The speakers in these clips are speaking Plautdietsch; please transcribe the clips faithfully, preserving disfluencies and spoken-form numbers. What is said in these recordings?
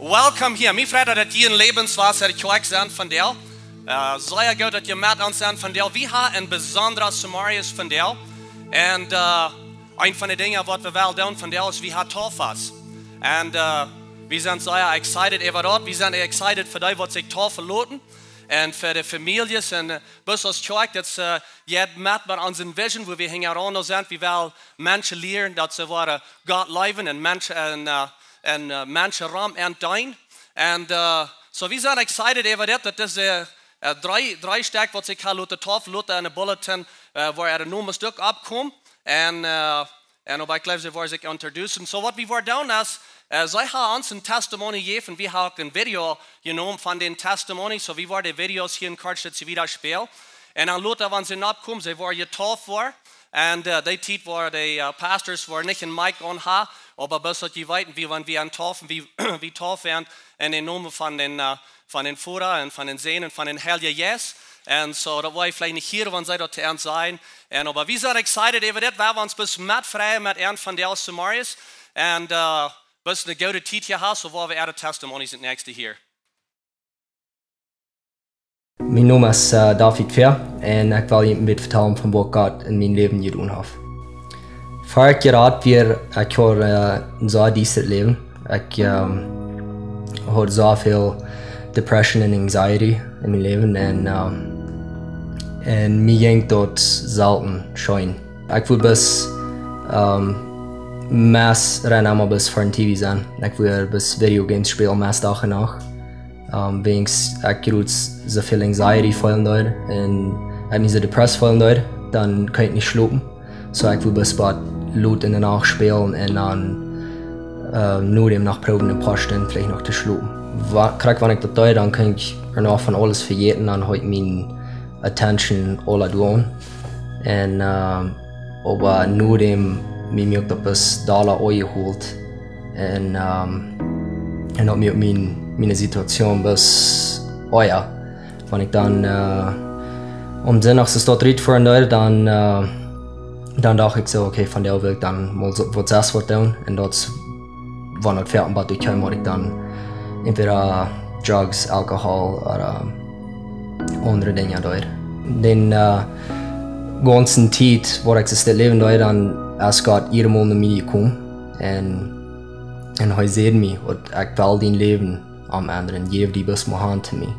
Welcome hia. Mie freit daut jie en Lebenswasser Kjoakj sent vondoag. Äh, sea goot daut jie met ons sent vondoag. Wie haben een besondra Samarius vondoag. Un, äh, een von de Dinja waut wie wellen doonen vondoag es, wie haben Tauffas. Un, äh, wie sent sea excited äwa daut. Wie sent excited fa dee waut sikj taufen loten. Un fa de Famieljes un, äh, bloos aus Kjoakj, daut, äh, jie met bie onse Vision, wua wie hinjaraun sent, wie wellen Menschen lieren daut see woaren Gott leewen un Menschen, un, äh, un, äh, Menschen rom an deenen. Un, äh, so wie sent excited äwa dit, daut es, äh, äh, dree, dree Stekj waut sikj haben loten taufen loten en de Bulletin, äh, wua äare Nomes uk oppkomen. Un, äh, un oba ekj jleew, see woaren sikj introducen. So waut wie woaren doonen es, äh, see haben ons een Testimony jejäft. Wie haben een Video jenomen von dän Testimony. So wie woaren de Videos hia en Karlstadt wieda spälen. Un dan lota wan see oppkomen, see woaren jetauft woaren. Un, äh, dee Tiet woaren de, äh, Pastors woaren nich een Mic aun haben, oba bloos daut jie weeten, wie, wan wie an taufen, wie, wie taufen en dän Nomen von dän, äh, von dän Voda un von dän Sän un von dän Heiljen Jeist. Un so, daut woa ekj veleicht nich hieren, wan see daut to ons sajen. Un oba wie sent excited äwa dit, wie haben ons bloos met frei met an vondoag Samarius. Un, äh, bloos eene goode Tiet hia hast, so woa wie äare Testimonies daut näakjste hieren. Mien Nomen es, äh, David Fehr un ekj well junt een bät vetalen von waut Gott en mien Läwen jedonen haft. Ver ekj jerat wia, ekj haud, äh, een sea diestret Läwen. Ekj, ähm, haud sea väl Depression un Anxiety en mien Läwen un, ähm, un mie jinkj daut selten scheen. Ekj wull bloos, ähm, meist rein emma bloos ver dän T V sennen. Ekj wull bloos Video Games spälen, meist Dach un Nacht. Ähm, wäajens ekj jrods soo väl Anxiety feelen deed un ekj mie soo depressed feelen deed, dan kunn ekj nich schlopen. So ekj wull bloos bat lot en de Nacht spälen un dan, ähm, no däm noch proowen een poa Stund veleicht noch to schlopen. Wa-, krakjt wan ekj daut deed, dan kunn ekj doano von aules vejäten, dan haud ekj miene attention aula doa. Un, ähm, oba no däm, mie, mie haud daut bloos dolla aunjehoolt. Un, ähm, un haud mie uk mien, miene Situation bloos, oh jo. Wan ekj dan, äh, aum Sindach soo stolt rutfoaren deed, dan, äh, dan docht ekj soo, okay, vondoag well ekj dan mol soo, waut sest waut doonen. Un daut es, wan daut Fäaten bat doa kjeem, haud ekj dan entweder Drugs, Alkohol ooda aundre Dinja doa. Dän, äh, gaunzen Tiet, waut ekj soo läwen deed, dan es Gott jieda Mol no mie jekomen. Un, un hee säd mie, waut ekj well dien Läwen aum Enj, jäw die bloos mol han to mie.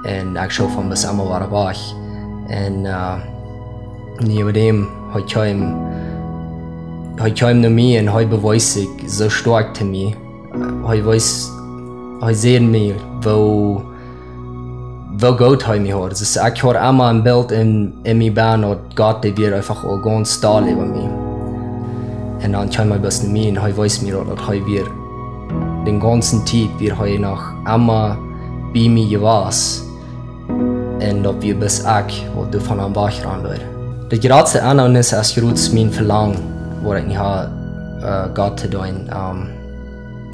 Un ekj schoof am bloos emma wieda wajch. Un, äh, no däm, hee kjeem, hee kjeem no mie un hee bewiest sikj soo stoakj to mie. Hee wiest, hee säd mie, woo, woo goot hee mie haud. Daut es, ekj haud emma een Bilt en, en mie bennen, daut Gott, dee wia eefach aul gaunz doll äwa mie. Un dan kjeem hee bloos no mie un hee wiest mie daut, daut hee wia dän gaunzen Tiet, wia hee noch emma bie mie jewast. Un daut wia bloos ekj, waut doa von am wajch rand wia. Daut jratste Endanis es jrods mien Velangen, waut ekj nich hab, äh, Gott to deenen. Ähm,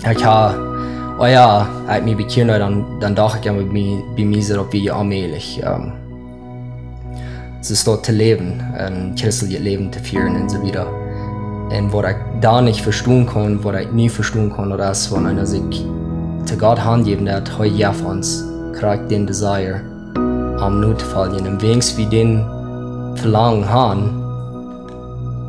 ekj hab, oh jo, aus ekj mie bekjieren deed, dan, dan docht ekj emma bie mie, bie mie soo, daut wia onmäajlich, ähm, soo doa to läwen, een christeljet Läwen to fieren un soo wieda. Un waut ekj doa nich vestonen kunn, waut ekj nu vestonen kunn, daut es, wan eena sikj to Gott hanjäwen deed, hee jeef ons krakjt dän Desire, am notofoljen. Un wäajens wie dän Velangen han,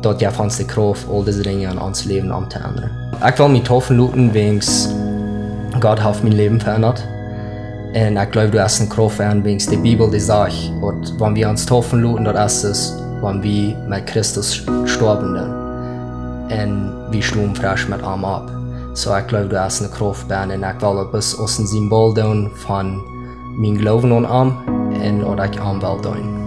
daut jeef ons de Krauft, aul dise Dinja en ons Läwen om to endren. Ekj well mie taufen loten, wäajens Gott haft mien Läwen veendat. Un ekj jleew, doa es eene Krauft en, wäajens de Bibel, dee sajcht, daut wan wie ons taufen loten, daut es, es wan wie met Christus stoawen doonen. Un wie stonen fresch met am opp. So, ekj jleew, doa es eene Krauft en un ekj well daut bloos aus een Simbol doonen von mien Gloowen aun am un waut ekj am well doonen.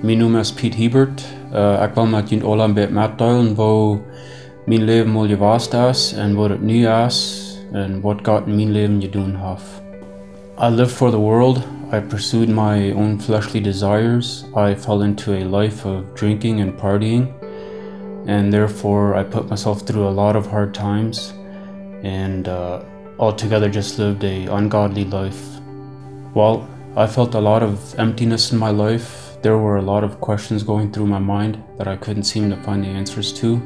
Mien Nomen es Piet Hiebert. Äh, ekj well met junt aula een bät metdeelen, woo mien Läwen mol jewast es un waut et nu es un waut Gott en mien Läwen jedonen haft. I lived for the world. I pursued my own fleshly desires. I fell into a life of drinking and partying, and therefore I put myself through a lot of hard times, and, uh, altogether just lived a ungodly life. Well, I felt a lot of emptiness in my life. There were a lot of questions going through my mind that I couldn't seem to find the answers to.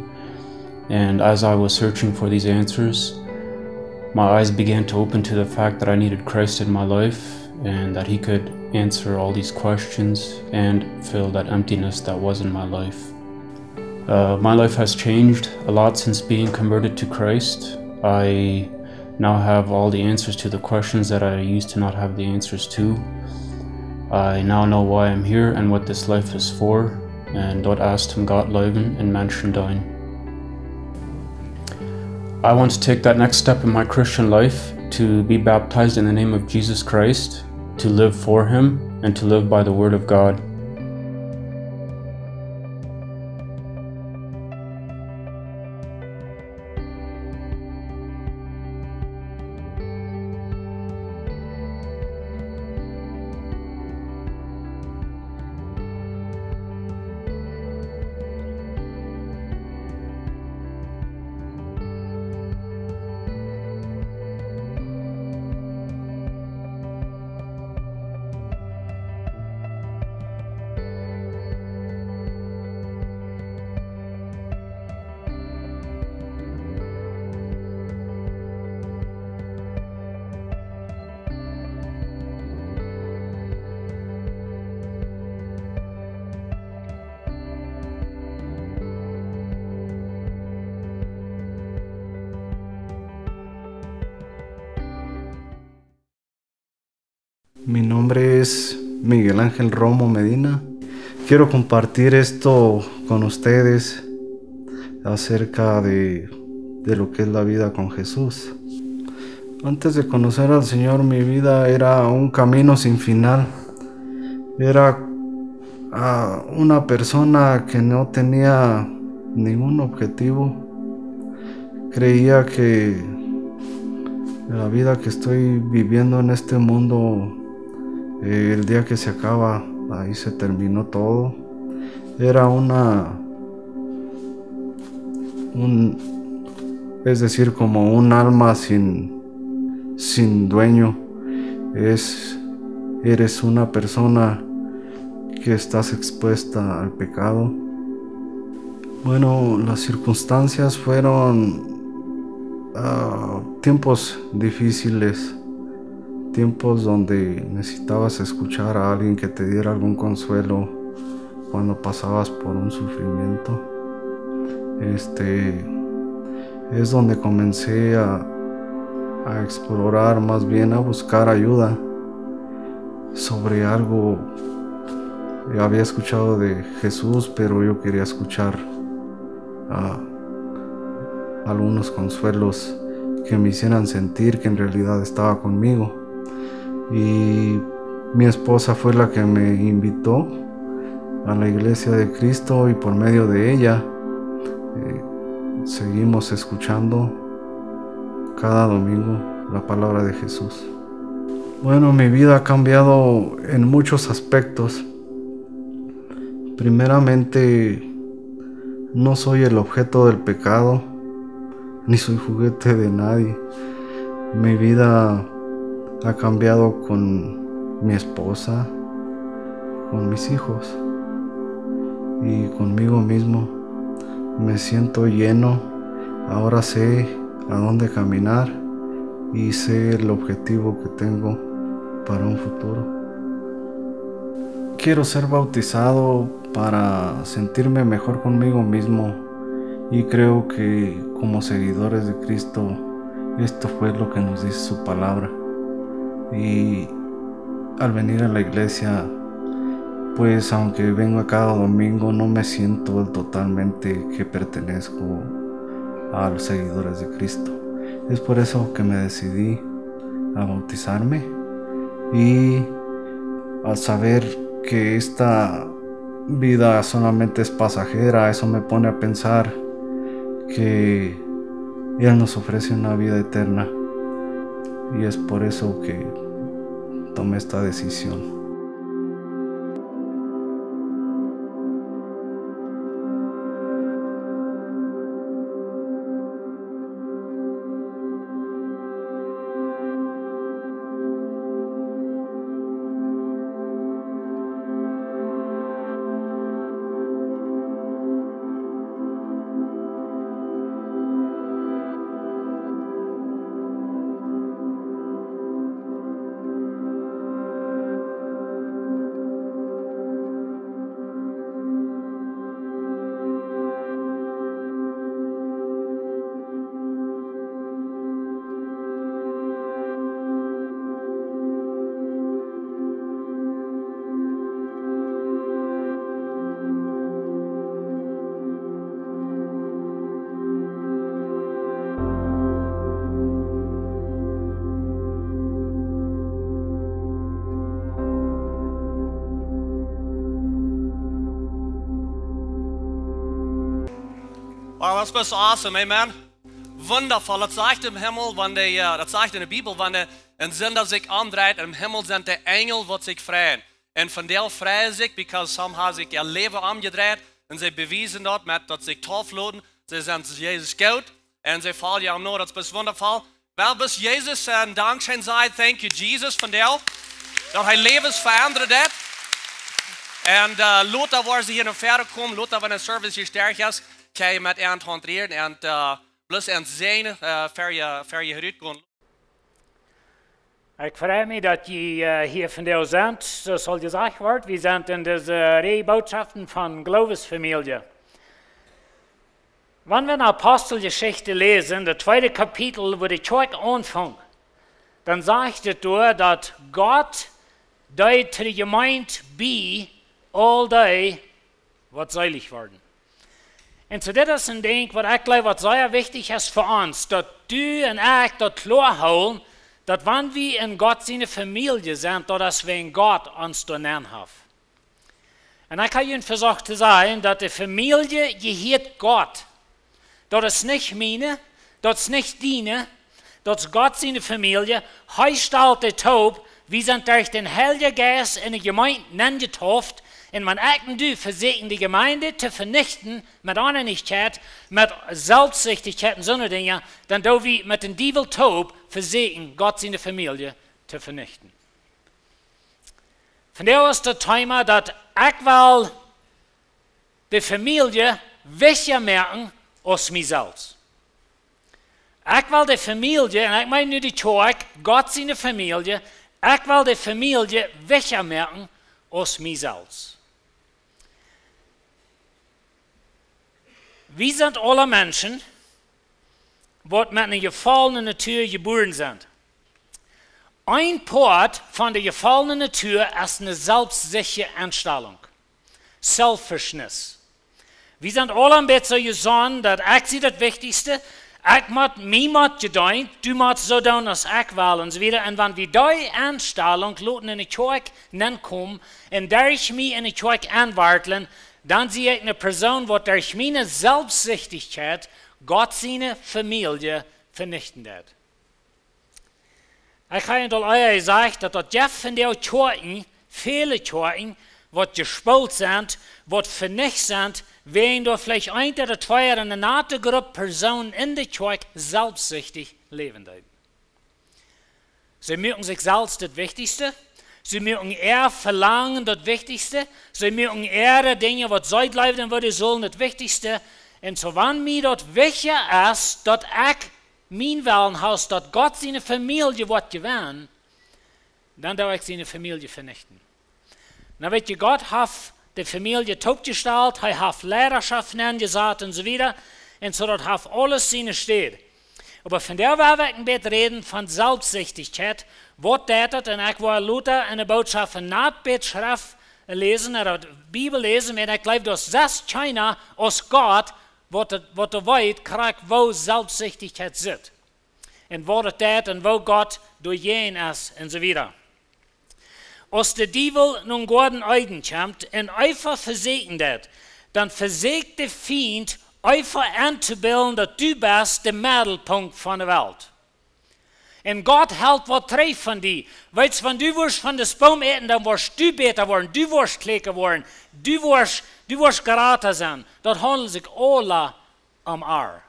And as I was searching for these answers, my eyes began to open to the fact that I needed Christ in my life and that He could answer all these questions and fill that emptiness that was in my life. Uh, my life has changed a lot since being converted to Christ. I now have all the answers to the questions that I used to not have the answers to. I now know why I'm here and what this life is for, and daut es toom Gott leewen un Menschen deenen. I want to take that next step in my Christian life to be baptized in the name of Jesus Christ, to live for Him, and to live by the Word of God. Mi nombre es Miguel Ángel Romo Medina. Quiero compartir esto con ustedes acerca de, de lo que es la vida con Jesús. Antes de conocer al Señor, mi vida era un camino sin final. Era, ah, una persona que no tenía ningún objetivo. Creía que la vida que estoy viviendo en este mundo, eh, el día que se acaba, ahí se terminó todo. Era una, un, es decir, como un alma sin, sin dueño. Es, eres una persona que estás expuesta al pecado. Bueno, las circunstancias fueron, ah, tiempos difíciles, tiempos donde necesitabas escuchar a alguien que te diera algún consuelo cuando pasabas por un sufrimiento. Este, es donde comencé a, a explorar, más bien a buscar ayuda sobre algo. Había escuchado de Jesús, pero yo quería escuchar, ah, algunos consuelos que me hicieran sentir que en realidad estaba conmigo. Y mi esposa fue la que me invitó a la iglesia de Cristo y por medio de ella, eh, seguimos escuchando cada domingo la palabra de Jesús. Bueno, mi vida ha cambiado en muchos aspectos. Primeramente, no soy el objeto del pecado, ni soy juguete de nadie. Mi vida ha cambiado con mi esposa, con mis hijos y conmigo mismo. Me siento lleno. Ahora sé a dónde caminar y sé el objetivo que tengo para un futuro. Quiero ser bautizado para sentirme mejor conmigo mismo, y creo que como seguidores de Cristo, esto fue lo que nos dice su palabra. Y al venir a la iglesia, pues aunque vengo a cada domingo, no me siento totalmente que pertenezco a los seguidores de Cristo. Es por eso que me decidí a bautizarme, y al saber que esta vida solamente es pasajera, eso me pone a pensar que Él nos ofrece una vida eterna. Y es por eso que tomé esta decisión. Wow, daut es best awesome, amen. Wundafoll, daut sajcht em Himmel, wan de, äh, daut sajcht enne Bibel, wan de, een Sinda sikj omdreit, em Himmel sent de Enjel waut sikj freien. Un von dee freien sikj, because see haben sikj äa Läwen omjedreit, un see bewiesen daut met daut sikj deepen loten, see sent Jesus goot, un see foljen am no, daut es best wundafoll. Well, best Jesus, äh, een Dankscheen sajen, thank you, Jesus, von dee, daut hee Läwes veendren deed. Un, äh, lota woaren see hia no väaren komen, lota wan de Service hia foadich es, kjenn jie met an Haunt rieren, un, äh, bloos an seenen, äh, ver jie, ver jie rutgonen. Ekj frei mie, daut jie, äh, hia vondoag sent. Soo aus aul jesajcht wort, wie sent en dise Rieej Botschoften von Gloowensfamielje. Wan wie en Aposteljeschicht läsen, daut tweede Kapitel, wua de Kjoakj aunfunk, dan sajcht et doa, daut Gott deed to de Jemeent bie aul dee, waut seelich worden. Un soo, dit es een Dinkj, waut ekj jleew, waut sea wichtich es fa ons, daut du un ekj daut kloa hoolen, daut wan wie en Gott siene Famielje sent, daut es wäajen Gott ons doa nenn haft. Un ekj hab junt vesocht to sajen, daut de Famielje jehieet Gott. Daut es nich miene, daut es nich diene, daut es Gott siene Famielje. Hee stalt dee toop, wie sent derch dän Heiljen Jeist en de Jemeent nenjedeept. Un wan ekj un du vesieekjen de Jemeent to venichten met Onseelichkjeit, met Selfstsichtichkjeit un soone Dinja, dan doo wie met dän Diewel toop vesieekjen, Gott siene Famielje to venichten. Vondoag es daut Thema, daut ekj well de Famielje wichtja moaken aus mie selfst. Ekj well de Famielje, un ekj meen nu de Kjoakj, Gott siene Famielje, ekj well de Famielje wichtja moaken aus mie selfst. Wie sent aule Menschen, waut met eene jefollne Natua jebuaren sent. Een Poat von de jefollne Natua es eene selfstsichtje Enstalunk. Selfishness. Wie sent aule een bät soo jesonnen, daut ekj sie daut Wichtichste, ekj mott, mie mott jedeent, du motst soo doonen aus ekj well un soo wieda. Un wan wie dee Enstalunk loten en de Kjoakj nenkomen un derch mie en de Kjoakj enwartlen, dan sie ekj eene Persoon, waut derch miene Selfstsichtichkjeit Gott siene Famielje venichten deed. Ekj hab aul ea jesajcht, daut daut jeft vondoag Kjoakjen, väle Kjoakjen, waut jespolt sent, waut venicht sent, wäajen doa veleicht een ooda twee ooda eene nate Grupp Persoonen en de Kjoakj selfstsichtich läwen deeden. See muaken sikj selfst daut Wichtichste. See muaken äa Velangen daut Wichtichste. See muaken äare Dinja, waut see jleewen, waut see sullen, daut Wichtichste. Un soo, wan mie daut wichtja es, daut ekj mien Wellen hab, daut Gott siene Famielje woat jewennen, dan doo ekj siene Famielje venichten. Na, weet jie, Gott haft de Famielje toopjestalt, hee haft Leidaschoft nenjesat un soo wieda. Un soo, daut haft aules siene Städ. Oba vondoag well ekj een bät räden von Selfstsichtichkjeit. Waut deit daut? Un ekj well lota en de Bootschoft een nat bät Schreft läsen, ooda de Bibel läsen, un ekj jleew, daut es kjeena aus Gott, waut de, waut de weet, krakjt woo Selfstsichtichkjeit sitt. Un waut et deit un woo Gott doajäajen es un soo wieda. Aus de Diewel nom Goaden Eden kjemt un Eva vesieekjen deit, dan vesieekjt de Fient Eva entobillen, daut du best de Meddelpunkt von de Welt. Un Gott helt waut trigj von die. Weetst, wan du woascht von dän Boom äten, dan woascht du bäta woaren, du woascht kjlieekja woaren, du woascht, du woascht jrata sennen. Daut haundelt sikj aula om ar.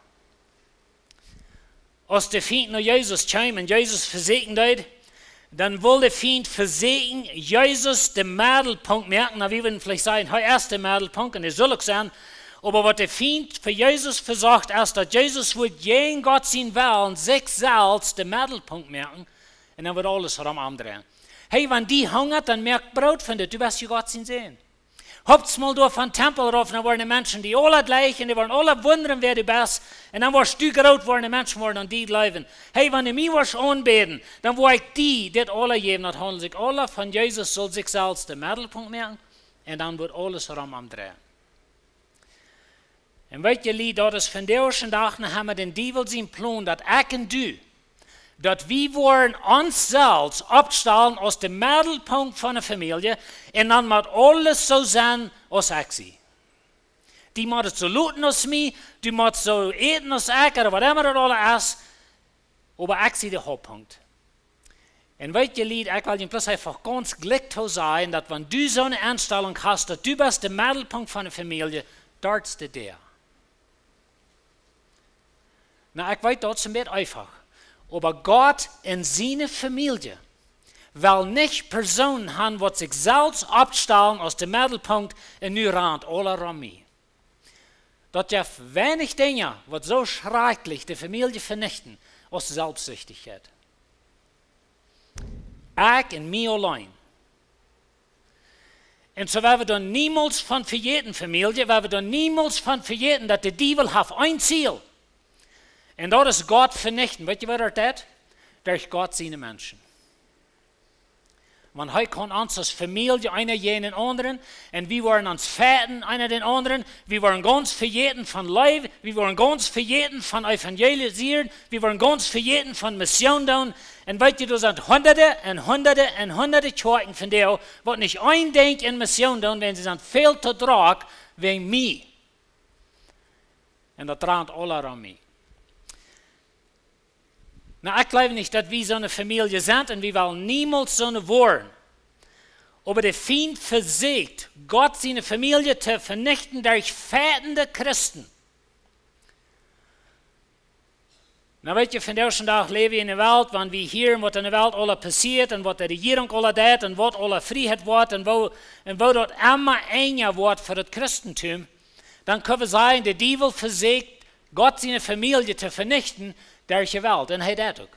Aus de Fient no Jesus kjeem un Jesus vesieekjen deed, dan wull de Fient vesieekjen, Jesus de Meddelpunkt moaken. Na, wie wudden veleicht sajen, hee es de Meddelpunkt un hee saul uk sennen. Oba waut de Fient fa Jesus vesocht, es, daut Jesus wudd jäajen Gott sienen Wellen sikj selfst de Meddelpunkt moaken. Un dan wudd aules rom omdreien. Hey, wan die hungat, dan moak Broot von dit. Du best je Gott sien Sän. Hopst mol doa vom Tempel rauf, dan woaren de Menschen die aula jlikjen un dee woaren aula wundren, wäa du best. Un dan woascht du groot woaren, de Menschen woaren aun die jleewen. Hey, wan du mie woascht aunbäden, dan woa ekj die dit aula jäwen. Daut haundelt sikj aula von Jesus, saul sikj selfst de Meddelpunkt moaken. Un dan wudd aules rom omdreien. Un weet jie, Lied, daut es vondoag dän Dach noch emma dän Diewel sien Plon, daut ekj un du, daut wie woaren ons selfst oppstalen aus de Meddelpunkt von de Famielje un dan mott aules soo sennen aus ekj sie. Die mott et soo loten aus mie, du motst soo äten aus ekj, ooda waut emma daut aula es, oba ekj sie de Hauptpunkt. Un weet jie, Lied, ekj well junt bloos eefach gaunz jlikj too sajen, daut wan du soone Enstalunk hast, daut du best de Meddelpunkt von de Famielje, doa es de Däa. Na, ekj weet, daut es een bät eefach. Oba Gott un siene Famielje well nich Persoonen han, waut sikj selfst oppstalen aus de Meddelpunkt un nu rant aula rom mie. Daut jeft weinich Dinja, waut soo schrakjlich de Famielje venichten aus Selfstsichtichkjeit. Ekj un mie auleen. Un soo woa wie doa niemols von vejäten, Famielje, woa wie doa niemols von vejäten, daut de Diewel haft een Ziel. Un daut es Gott venichten. Weet jie, woo daut jeit? Derch Gott siene Menschen. Wan hee kaun ons aus Famielje eena jäajen dän aundren, un wie woaren ons feiten eena dän aundren, wie woaren gaunz vejäten von Leew, wie woaren gaunz vejäten von evangelisieren, wie woaren gaunz vejäten von Mission doonen. Un weet jie, doa sent hundade un hundade un hundade Kjoakjen vondoag, waut nich een Dinkj en Mission doonen, wiels see sent väl too drock wäajen mie. Un daut rant aula rom mie. Na, ekj jleew nich, daut wie soone Famielje sent un wie wellen niemols soone woaren. Oba de Fient vesieekjt, Gott siene Famielje to venichten derch feitende Christen. Na, weet jie, vondoag dän Dach läw wie en eene Welt, wan wie hieren, waut en de Welt aula passieet un waut de Rejierunk aula deit un waut aula Frieheit woat un woo, un woo daut emma enja woat fa daut Christentum, dan kjenn wie sajen, de Diewel vesieekjt, Gott siene Famielje to venichten derch de Welt. Un hee deit uk.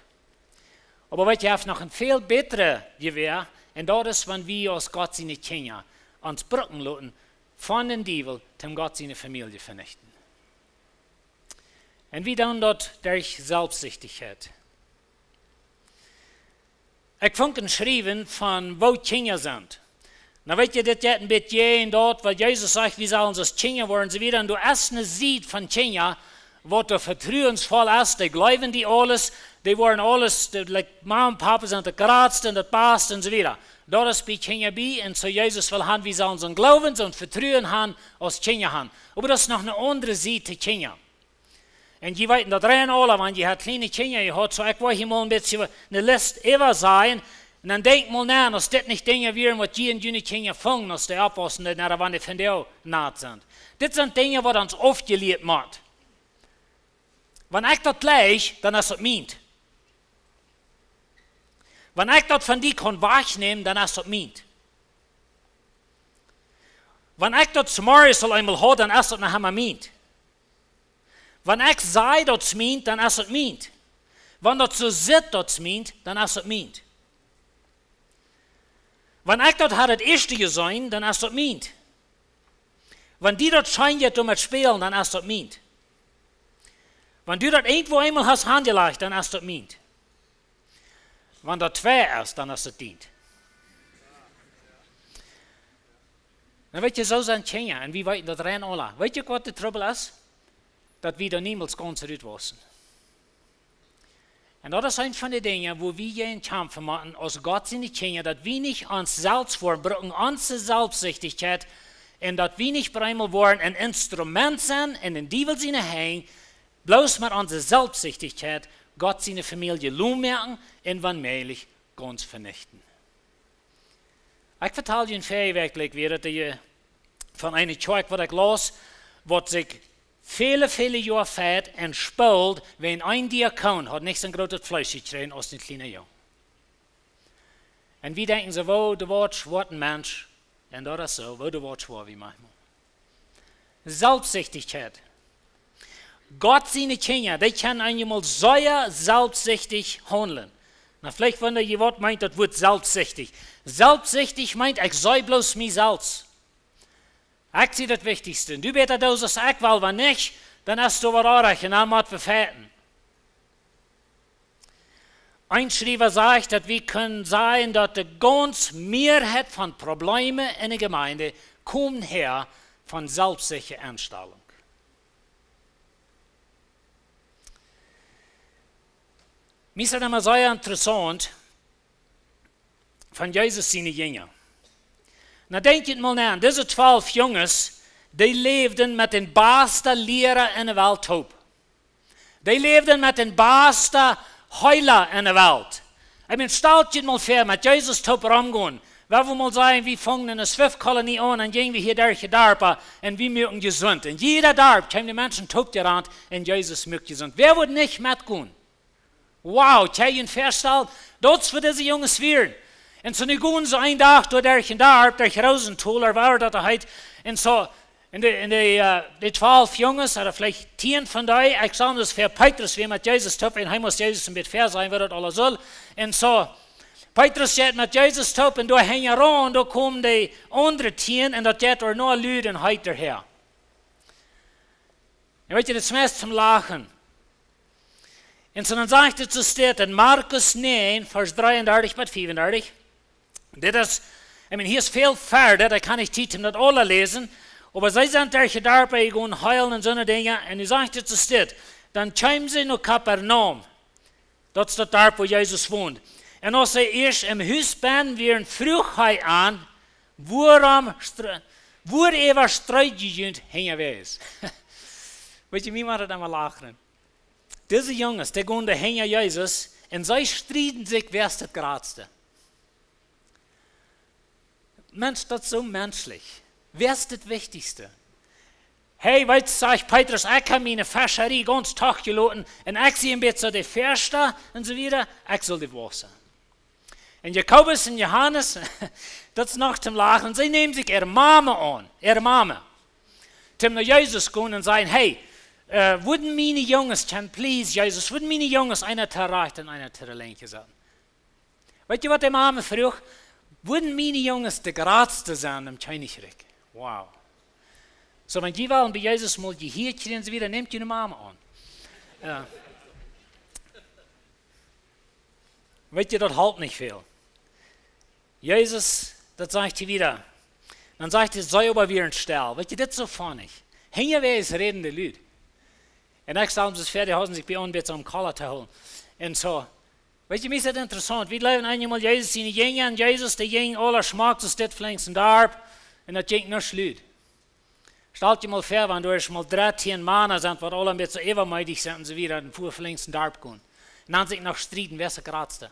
Oba weet jie, hee haft noch een väl bätret Jewäa, un daut es, wan wie aus Gott siene Kjinja ons brucken loten von dän Diewel, om Gott siene Famielje venichten. Un wie doonen daut derch Selfstsichtichkjeit. Ekj funk een Schriewen von woo Kjinja sent. Na, weet jie, dit jeit een bät jäajen daut, waut Jesus sajcht, wie sellen aus Kjinja woaren, soo wieda. Un doa es eene Sied von Kjinja, waut doa vetruensvoll es, dee jleewen die aules, dee woaren aules, dee, like, Mama un Papa sent de jratste un daut baste un soo wieda. Daut es bie Kjinja bie, un soo Jesus well han, wie sellen soon Gloowen, soon Vetruen han, aus Kjinja han. Oba daut es noch eene aundre Sied to Kjinja. Un jie weeten daut rein aula, wan jie han kjliene Kjinja jehaut, soo ekj woa hia mol een bät eene List äwasajen. Un dan denkj mol no, aus dit nich Dinja wieren, waut jie en june Kjinja fungen, aus dee oppwaussen, dan wan dee vondoag nat sent. Dit sent Dinja, waut ons aufjelieet motten. Wan ekj daut jlikj, dan es daut mient. Wan ekj daut von die kaun wajchnämen, dan es daut mient. Wan ekj daut zemorjes aul eemol haud, dan es daut noch emma mient. Wan ekj saj daut es mient, dan es daut mient. Wan daut soo sitt daut es mient, dan es daut mient. Wan ekj daut haud daut ieeschte jeseenen, dan es daut mient. Wan die daut scheen jeit doamet spälen, dan es daut mient. Wan du daut irjentwoo eemol hast hanjelajcht, dan es daut mient. Wan daut twei es, dan es daut dient. Dan weet jie, soo sent Kjinja, un wie weeten daut rein aula. Weet jie, waut de Trubbel es? Daut wie doa niemols gaunz rut waussen. Un daut es eent von de Dinja, wua wie jäajen kjamfen motten aus Gott siene Kjinja, daut wie nich ons selfst woaren brucken, onse Selfstsichtichkjeit, un daut wie nich breemol woaren een Instrument sennen en dän Diewel siene Henj, bloos met onse Selfstsichtichkjeit Gott siene Famielje lom moaken un wan mäajlich gaunz venichten. Ekj vetald junt väaje Wäakj wada von eene Kjoakj, waut ekj laus, waut sikj väle, väle Joa feit un spoold, wäajen een Diakon haud nich soon grootet Fleesch jekjräajen aus een kjliena Jung. Un wie denkjen soo, woo, daut woat schwoa, een Mensch, un daut es soo, woo, daut woat schwoa, wie manchmol. Selfstsichtichkjeit. Gott siene Kjinja, dee kjennen eenjemol sea selfstsichtich haundlen. Na, veleicht, wan jie waut meent, daut Wuat selfstsichtich. Selfstsichtich meent, ekj see bloos mie selfst. Ekj sie daut Wichtichste. Du best daut, daut es ekj well, wan nich, dan es doa waut oajch un dan mott wie fechten. Een Schriewa sajcht, daut wie kjennen sajen, daut de gaunz Mearheit von Probleemen en de Jemeent komen häa von selfstsichtje Enstalunk. Mie es daut emma sea interessaunt von Jesus siene Jinja. Na, denkj junt mol no, dise twalf Junges, dee läwden met dän basten Liera en de Welt toop. Dee läwden met dän basten Heela en de Welt. Ekj meen, stalt junt mol väa, met Jesus toop romgonen. Wie wellen mol sajen, wie fungen eene Swift-Kolonie aun un jinjen wie hia derch de Darpa un wie muaken jesunt. En jieda Darp kjeemen de Menschen toop jerant un Jesus muak jesunt. Wäa wudd nich metgonen? Wow, kjenn jie junt väastalen? Daut es woo dise Junges wieren. Un soo nu gonen see een Dach doa derch een Darp, derch Rosenthal, ooda woo daut heet. Un soo, un de, un de, äh, de twalf Junges, ooda veleicht tieen von dee, ekj saj daut väa, Petrus wia met Jesus toop, un hee must Jesus een bät väasajen, woo daut aules sull. Un soo, Petrus jeit met Jesus toop, un doa hinjaraun, doa komen de aundre tieen, un daut jeit doa noch lud un heet doahan. Un weet jie, daut es meist toom lachen. Un soo dan sajcht et soo, steit en Markus näajen, Varsch dreeundartich bat fiefundartich. Dit es, ekj meen, hia es väl wieda, daut kaun ekj nich Tiet om daut aules läsen, oba see sent derch de Darpa jegonen, heelen un soone Dinja. Un nu sajcht et soo, steit, dan kjeemen see no Kapernaum. Daut es daut Darp, wua Jesus wond. Un aus see ieescht em Hus bennen wieren, fruach hee an: "Wuarom stre-, wuaräwa streed jie junt hinjawäajes?" Weet jie, mie mott daut emma lachen. Dise Junges, dee gonen hinja Jesus un see strieden sikj, wäa es daut jratste. Mensch, daut es soo menschlich. Wäa es daut Wichtichste? Hey, weetst, sajcht Petrus, ekj hab miene Fescharie gaunz trigj jeloten un ekj sie een bät de Ieeschta un soo wieda, ekj saul de Wausse. Un Jakobus un Johanes, daut es noch toom lachen, see nämen sikj äare Mame aun, äare Mame. Toom no Jesus gonen un sajen: "Hey, äh, wudden miene Junges, can please, Jesus, wudden miene Junges eena to de Rajchte un eena to de Linkje setten?" Weet jie, waut de Mame fruach? "Wudden miene Junges de jratste sennen em Kjennichrikj?" Wow. Soo, wan jie wellen bie Jesus mol Jehia kjrieen, soo wieda, nämt june Mame aun. Jo. Weet jie, daut halpt nich väl. Jesus, daut sajcht hee wieda. Dan sajcht hee: "Sei oba wieren stell." Weet jie, dit es soo funny. Hinjawäajes räden de Lud. Un ekj stal mie väa, dee hauden sikj bie ons een bät aum Kolla to hoolen. Un soo, weet jie, mie es daut interessaunt. Wie läwen eenjemol Jesus siene Jinja un Jesus, dee jinjen aula schmock, soo steit, flinks en Darp. Un daut jinkj nuscht lud. Stalt jie mol väa, wan doa ieescht mol dartieen Mana sent, waut aula een bät äwamoodich sent un soo wieda, un fua flinks en Darp gonen. Un dan sikj noch strieden, wäa es daut jratste.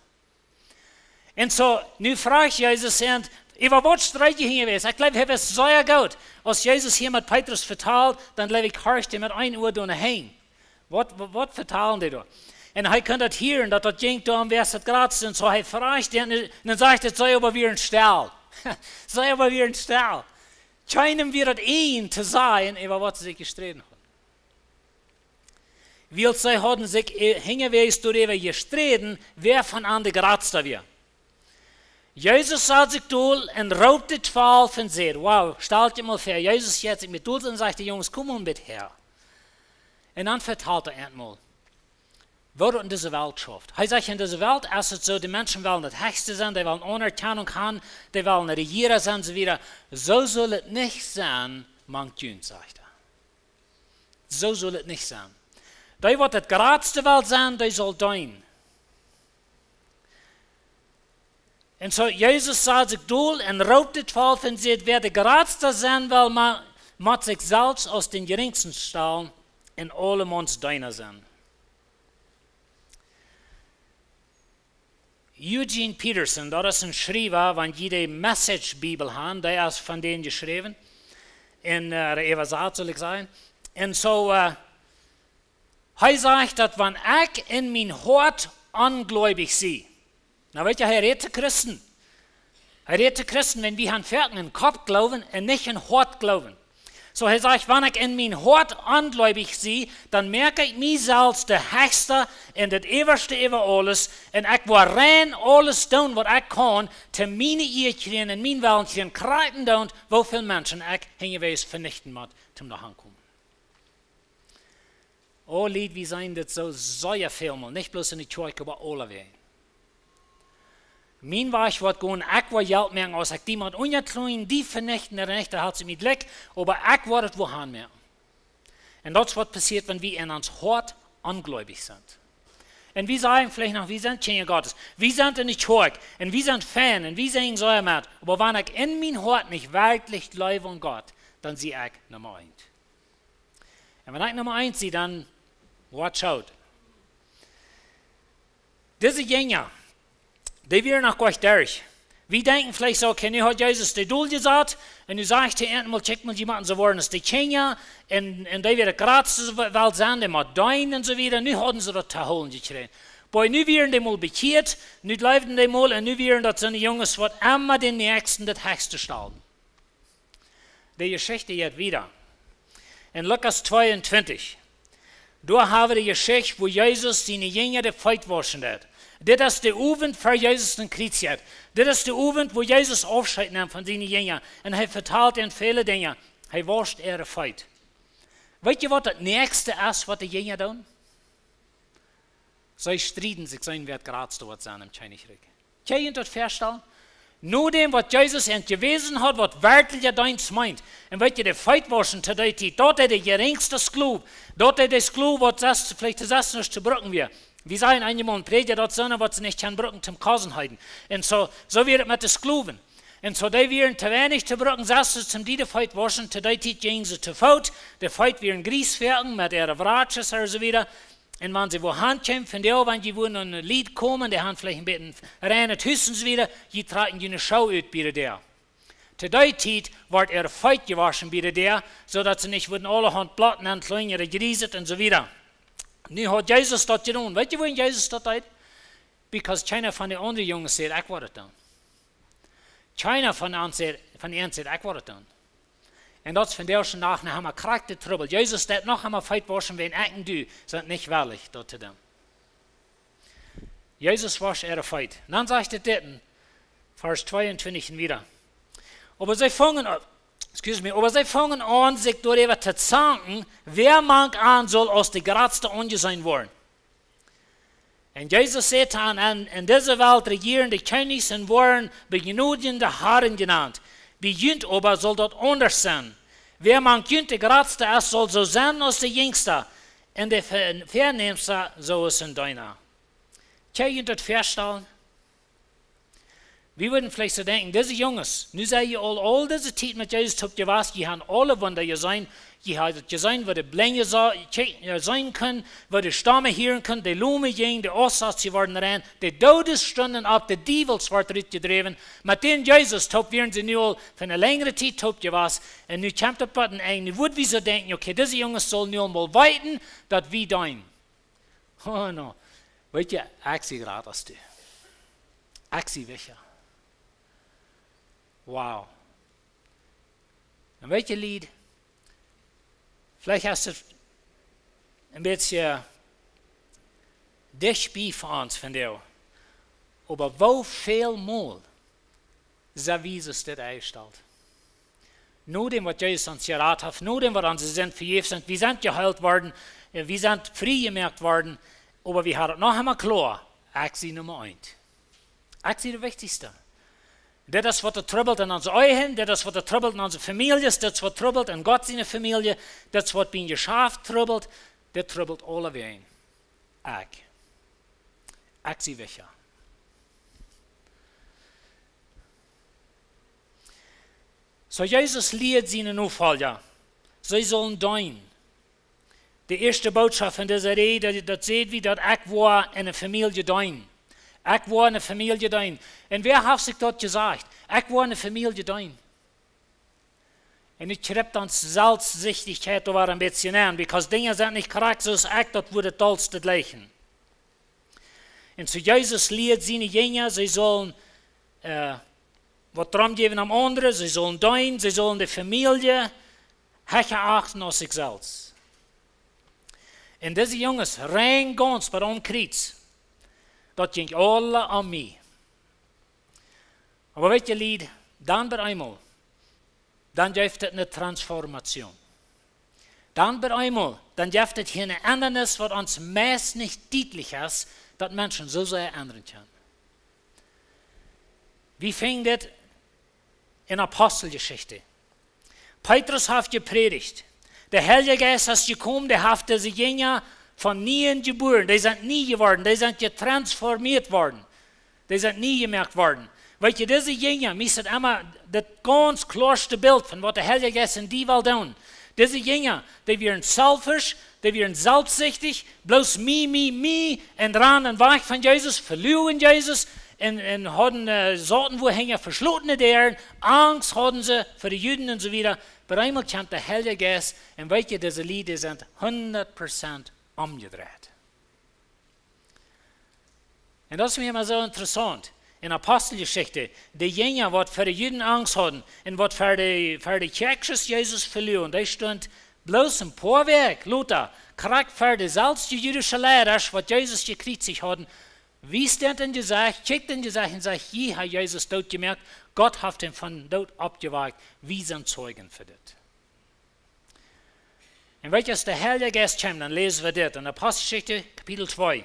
Un soo, nu fruach Jesus an: "Äwa waut streed jie hinjawäajes?" Ekj jleew, hee wist sea goot. Aus Jesus hia met Petrus vetald, dan jleew ekj, horcht hee met een Ua doa hinja. Waut, waut, waut vetalen dee doa? Un hee kunn daut hieren, daut daut jinkj doarom, wäa es daut jratste. Un soo hee fruach an, un dan sajcht et: "Sei oba wieren stell." Sei oba wieren stell. Kjeenem wia daut enj to sajen, äwa waut see sikj jestrieden hauden. Wiels see hauden sikj, äh, hinjawäajes doaräwa jestrieden, wäa von an de jratsta wia. Jesus sad sikj dol un roopt de twalf un säd: Wow, stalt jie mol väa, Jesus jeit sikj met dol un sajcht de Junges: "Komt mol bie häa." Un dan vetalt hee an mol, woo daut en dise Welt schauft. Hee sajcht, en dise Welt es et soo, de Menschen wellen daut hechste sennen, dee wellen Aunerkjanunk haben, dee wellen Rejieera sennen, soo wieda. Soo saul et nich sennen mank junt, sajcht hee. Soo saul et nich sennen. Dee, waut daut jratste well sennen, dee saul deenen. Un soo Jesus sad sikj dol un roopt de Twalw un säd: Wäa de jratsta sennen well, ma-, mott sikj selfst aus dän jerinjsten stalen un aulemaun's Deena sennen. Eugene Peterson, daut es een Schriewa, wan jie de Message Bibel han, dee es von dän jeschräwen, un, äh, äwasat, saul ekj sajen. Un soo, äh, hee sajcht daut: Wan ekj en mien Hoat onjleewich sie, nu weet jie, hee rät to Christen. Hee rät to Christen, wan wie han foaken em Kopp Gloowen un nich em Hoat Gloowen. Soo, hee sajcht: Wan ekj en mien Hoat onjleewich sie, dan moak ekj mie selfst de hechsta un daut äwaschte äwa aules, un ekj woa rein aules doonen waut ekj kaun, to miene Ea kjrieen un mien Wellen kjrieen, krakjt doonen, woo väl Menschen ekj hinjewäajes venichten mott, toom doa aunkomen. O Lied, wie seenen dit soo sea väl mol, nich bloos en de Kjoakj, oba aulawäajen. Mien Wajch woat gonen, ekj woa Jelt moaken, aus ekj die mott unjaklunjen, die venichten, dee Rechta haft sikj mie jlikj, oba ekj woa daut woa han moaken. Un daut es waut passieet, wan wie en ons Hoat onjleewich sent. Un wie sajen veleicht noch, wie sent Kjinja Gottes, wie sent en de Kjoakj, un wie sent fein, un wie sent soo met, oba wan ekj en mien Hoat nich werkjlich jleew aun Gott, dan sie ekj Numma eent. Un wan ekj Numma eent sie, dan watch out. Dise Jinja, dee wieren noch goot derch. Wie denkjen veleicht soo: Okay, nu haft Jesus de Dol jesat, un nu sajcht hee eemol: Kjikj mol, jie motten soo woaren aus de Kjinja, un, un dee wieren de jratste, well sennen, dee motten deenen un soo wieda. Nu hauden see daut to hoolen jekjräajen. Boy, nu wieren dee mol bekjieet, nu jleewden dee mol, un nu wieren daut soone Junges, waut emma dän Näakjsten daut hechste stalden. De Jeschicht jeit wieda. En Lukas tweeuntwintich, doa hab wie de Jeschicht, wua Jesus siene Jinja de Feet wauschen deed. Dit es de Owent ver Jesus aum Kjriez jeit. Dit es de Owent, wua Jesus Aufscheet nemt von siene Jinja. Un hee vetalt an väle Dinja. Hee wauscht äare Feet. Weet jie, waut daut näakjste es, waut de Jinja doonen? See strieden sikj, seenen, wäa de jratste woat sennen em Kjennichrikj. Kjenn jie daut väastalen? No däm, waut Jesus an jewäsen haft, waut werkjlicha Deenst meent. Un weet jie, de Feet wauschen to dee Tiet, daut wia de jerinjste Sklow, daut wia de Sklow, waut sest, veleicht to sest nich to brucken wia. Wie sajen eenjemol, een Prädja, daut es soona, waut see nich kjennen brucken toom Kosten heeten. Un soo, soo wia et met de Sklowen. Un soo, dee wieren to weinich to brucken, sest toom die de Feet wauschen, to dee Tiet jinjen see to Foot, de Feet wieren jries foaken met äare Wratjes un soo wieda. Un wan see wua han kjeemen, von doa, wan jie wua no een Lied komen, dee han veleicht een bät rein Tus un soo wieda, jie trakjen june Schoo ut bie de Däa. To dee Tiet worden äare Feet jewoschen bie de Däa, soo daut see nich wudden aulahaunt Bloot nenn klunjen, jrieset un soo wieda. Nu haud Jesus daut jedonen. Weet jie, wuarom Jesus daut deed? Because kjeena von de aundre Junges säd: Ekj woa daut doonen. Kjeena von an säd, von an säd: Ekj woa daut doonen. Un daut es vondoag dän Dach noch emma krakjt de Trubbel. Jesus deed noch emma Feet wauschen, wan ekj un du sent nich wellich daut to doonen. Jesus woscht äare Feet. Dan sajcht et dit en Varsch tweeuntwintich un wieda. Oba see fungen, excuse me, oba see fungen aun, sikj doaräwa to zanken, wäa mank an sull aus de jratste aunjeseenen woaren. Un Jesus säd to an: En, en dise Welt rejieren de Kjennichs un woaren bejnodjende Harn jenant. Bie junt oba sull daut aundasch sennen. Wäa mank junt de jratsta es, sull soo sennen aus de jinjsta, un de Ver-, Vernämsta soo aus een Deena. Kjenn jie junt daut väastalen? Wie wudden veleicht soo denkjen: Dise Junges, nu sent jie aul, aul dise Tiet met Jesus toop jewast, jie han aule Wunda jeseenen, jie han daut jeseenen, woo de Blinje sa-, kjikj-, äh, seenen kunnen, woo de Stommen hieren kunnen, de Lomen jinjen, de Ossatje worden rein, de Doodes stunden opp, de Diewels worden rutjedräwen. Met dän Jesus toop wieren see nu aul fa eene lenjre Tiet toop jewast. Un nu kjemt daut bie een Enj. Nu wudd wie soo denkjen: Okay, dise Junges sellen nu aul mol weeten, daut wie deenen. Oh no. Weet jie, ekj sie jrata aus du. Ekj sie wichtja. Wow. Un weet jie, Lied, veleicht es et een bät dicht bie fa ons vondoag. Oba woo väl mol sent wie soo dit enjestalt? No däm, waut Jesus ons jerat haft, no däm, waut onse Sind vejäft sent, wie sent jeheelt worden, äh, wie sent frie jemoakt worden, oba wie haben noch emol kloa: Ekj sie Numma eent. Ekj sie de wichtichsta. Dit es, waut trubbelt en onse Ehen, dit es, waut trubbelt en onse Famieljes, dit es, waut trubbelt en Gott siene Famielje, dit es, waut bie een Jeschaft trubbelt, dit trubbelt aulewäajen. Ekj. Ekj sie wichtja. Soo Jesus lieed siene Nofolja, see sullen deenen. De ieeschte Bootschoft en dise Räd, daut, daut säd wie, daut ekj woa enne Famielje deenen. Ekj woa enne Famielje deenen. Un wäa haft sikj daut jesajcht? Ekj woa enne Famielje deenen. Un nu kjript ons Selfstsichtichkjeit doa wada een bät nenn, because Dinja sent nich krakjt soo aus ekj daut wudd daut dollste jlikjen. Un soo Jesus lieed siene Jinja, see sullen, äh, waut drom jäwen aum aundren, see sullen deenen, see sullen de Famielje hecha achten aus sikj selfst. Un dise Junges, rein gaunz bat aum Kjriez, daut jinkj aula om mie. Oba weet jie, Lied, dan bat eemol, dan jeft et eene Transformation. Dan bat eemol, dan jeft et hia eene Endanis, waut ons meist nich dietlich es, daut Menschen soo sea endren kjennen. Wie finjen dit en Aposteljeschicht? Petrus haft jeprädicht. De Heilje Jeist es jekomen, dee haft dise Jinja von nieem jebuaren. Dee sent nie jeworden, dee sent jetransformieet worden. Dee sent nie jemoakt worden. Weet jie, dise Jinja, mie es et emma daut gaunz kloaste Bilt von waut de Heilje Jeist en die well doonen. Dise Jinja, dee wieren selfish, dee wieren selfstsichtich, bloos mie, mie, mie, un randen wajch von Jesus, veluagen Jesus, un, un hauden, äh, sauten wua hinja veschlotene Däaren, Angst hauden see fa de Juden un soo wieda. Bat eemol kjemt de Heilje Jeist un weet jie, dise Lied, dee sent hundat Prozent omjedreit. Un daut es mie emma soo interessaunt. En Aposteljeschicht, de Jinja, waut fa de Juden Angst hauden un waut fa de, fa de Kjäakjsches Jesus veluagen, dee stunden bloos een poa Wäakj lota, krakjt ver de selfsje jüdische Leida, waut Jesus jekjriezicht hauden, wiest an un sajcht, kjikjt an un sajcht: "Jie haben Jesus dootjemoakt, Gott haft am vom Doot oppjewakjt, wie sent Zeugen fa dit." Un weet jie, aus de Heilje Jeist kjeem, dan läsen wie dit en Aposteljeschicht, Kapitel twee,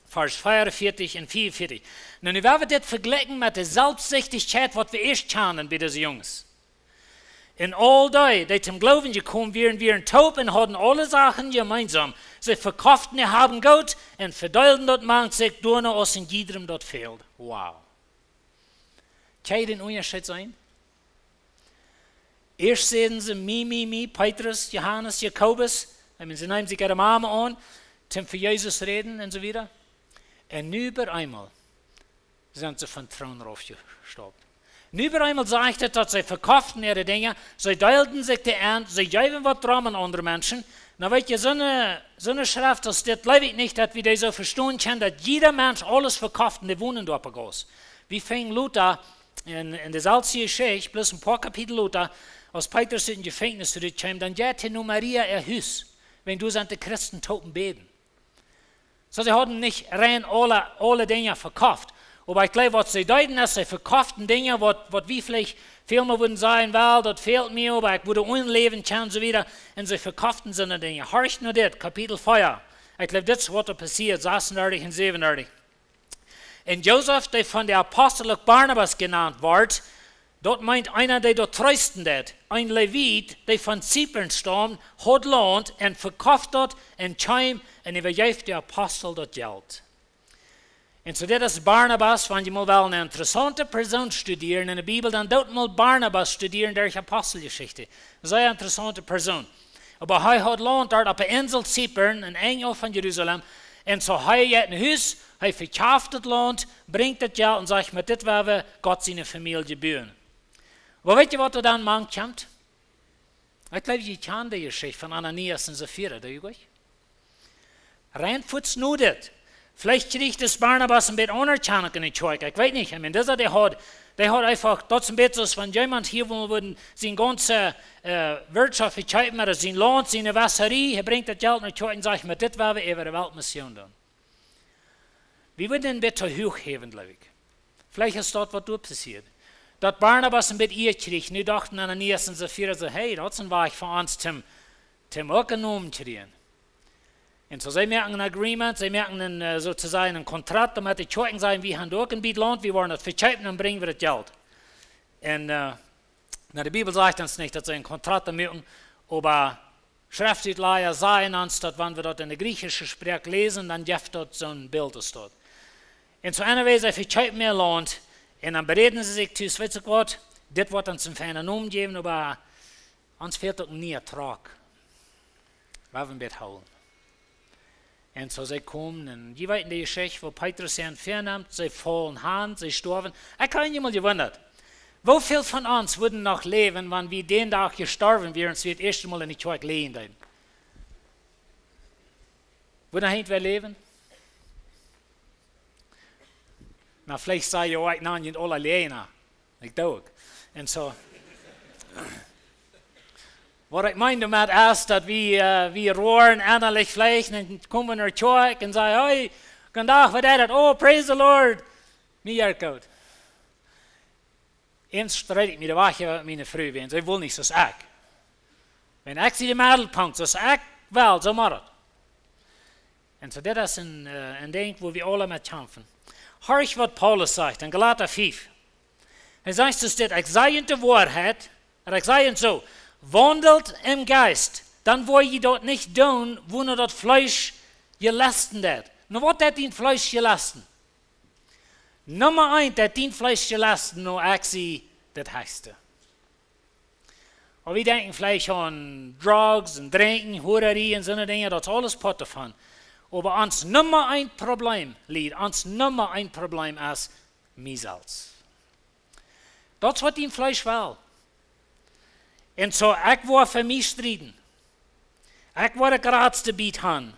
Varsch veeaunvieetich un veeaunvieetich. Nu, nu woa wie dit vejlikjen met de Selfstsichtichkjeit, waut wie ieescht kjanen bie dise Junges. Un aul dee, dee toom Gloowen jekomen wieren, wieren toop un hauden aule Sachen jemeinsam. See vekoften äa Hab un Goot un vedeelden daut mank sikj, doano aus een jiedrem daut fäld. Wow. Kjenn jie dän Unjascheet seenen? Ieescht säden see: "Mie, mie, mie", Petrus, Johanes, Jakobus. I mean, see neemen sikj äare Mame aun, toom fa Jesus räden un soo wieda. Un nu bat eemol sent see vom Troon raufjestapt. Nu bat eemol sajcht et, daut see vekoften äare Dinja, see deelden sikj de Ent, see jeewen waut drom aun aundre Menschen. Nu weet jie, soone, soone Schreft aus dit, jleew ekj nich, daut wie dee soo vestonen kjennen, daut jieda Mensch aules vekoft un dee wonen doa opp Gauss. Wie finjen lota en, en de selfsje Jeschicht, bloos een poa Kapitel lota, aus Petrus ut daut Jefenkjnis trigj kjeem, dan jeit hee no Maria äa Hus, wiels doa sent de Christen toop bäden. Soo, see hauden nich rein aule, aule Dinja vekoft. Oba ekj jleew, waut see deeden, es, see vekoften Dinja, waut, waut wie veleicht väl mea wudden sajen: "Well, daut fält mie, oba ekj wudd doavon läwen kjennen", un soo wieda. Un see vekoften soone Dinja. Horcht no dit, Kapitel vea. Ekj jleew, dit es waut doa passieet, sasuntachentich un säwenundartich. Un Josef, dee von de Apostel uk Barnabas jenant wort, daut meent eena, dee doa treesten deed, een Levit, dee von Zypern staumd, haud Launt un vekoft daut un kjeem un äwajeef de Apostel daut Jelt. Un soo, dit es Barnabas, wan jie mol wellen eene interessaunte Persoon studieren en de Bibel, dan doot mol Barnabas studieren derch Aposteljeschicht. Sea interessaunte Persoon. Oba hee haud Launt doa opp de Insel Zypern, een Enj von Jerusalem. Un soo hee jeit no Hus, hee vekjeft daut Launt, brinjt daut Jelt un sajcht: "Met dit woa wie Gott siene Famielje buen." Oba weet jie, waut doa dan mank kjemt? Ekj jleew, jie kjanen de Jeschicht von Ananias un Safira, doo jie uk? Rein fuaz no dit. Veleicht kjrieech dis Barnabas een bät Aunerkjanunk en de Kjoakj. Ekj weet nich. I mean, dise, dee haud, dee haud eefach, daut es een bät soo aus wan jemaunt hia wudd, wudd siene gaunze, äh, Wirtschoft vekjeepen, ooda sien Launt, siene Wessarie, hee brinjt daut Jelt no de Kjoakj un sajcht: "Met dit woa wie äwa de Welt Mission doonen." Wie wudden een bät too huach häwen, jleew ekj. Veleicht es daut, waut doa passieet. Daut Barnabas een bät Ea kjrieech, nu dochten Ananias un Safira soo: "Hey, daut es een Wajch fa ons, toom, toom uk een Nomen kjrieen." Un soo, see moaken een Agreement, see moaken een, äh, soo to sajen, een Kontrakt, doamet de Kjoakjen sajen: "Wie haben doa uk een bät Launt, wie woaren daut vekjeepen un brinjen wie daut Jelt." Un, äh, nu, de Bibel sajcht ons nich, daut see een Kontrakt moaken, oba Schreftutlaja sajen ons, daut wan wie daut en de griechische Sproak läsen, dan jeft daut soon Bilt aus daut. Un soo, anyway, see vekjeepen äa Launt un dan beräden see sikj tus: "Weetst du waut? Dit woat ons een feina Nomen jäwen, oba ons fält uk een niea Trock. Woa wie een bät hoolen. Un soo see komen, un jie weeten de Jeschicht, woo Petrus an väanemt, see faulen han, see stoawen. Ekj hab mie mol jewundat, woo väl von ons wudden noch läwen, wan wie dän Dach jestorwen wieren, aus wie daut ieeschte Mol enne Kjoakj läajen deeden? Wudden noch irjentwäa läwen? Na, veleicht saj jie, oh, ekj nän junt aula Läajna. Ekj doa uk. Un soo. Waut ekj meen doamet es, daut wie, äh, wie roaren ennalich veleicht, un dan komen wie no Kjoakj un sajen: "Hey, vondoag, woo jeit daut? Oh, praise the Lord. Mie jeit goot." Eenst strijd ekj mie de Wajch äwa miene Fru, wiels see well nich soo aus ekj. Wan ekj sie de Medelpunkt, soo aus ekj well, soo mott daut. Un soo, dit es een, äh, een Dinkj, wua wie aula met kjamfen. Horch, waut Paulus sajcht en Galata fief. Hee sajcht soo dit: "Ekj saj junt de Woarheit, un ekj saj junt soo: Waundelt em Jeist, dan woa jie daut nich doonen, wua no daut Fleesch jelesten deit." Nu, waut deit dien Fleesch jelesten? Numma eent, daut dien Fleesch jelesten, nu, ekj sie daut hechste. Oba wie denkjen veleicht aun Drugs un Drinkjen, Huararie un soone Dinja, daut es aules Poat doavon. Oba ons Numma eent Problem, Lied, ons Numma eent Problem es mie selfst. Daut es, waut dien Fleesch well. Un soo, ekj woa fa mie strieden. Ekj woa de jratste Biet han.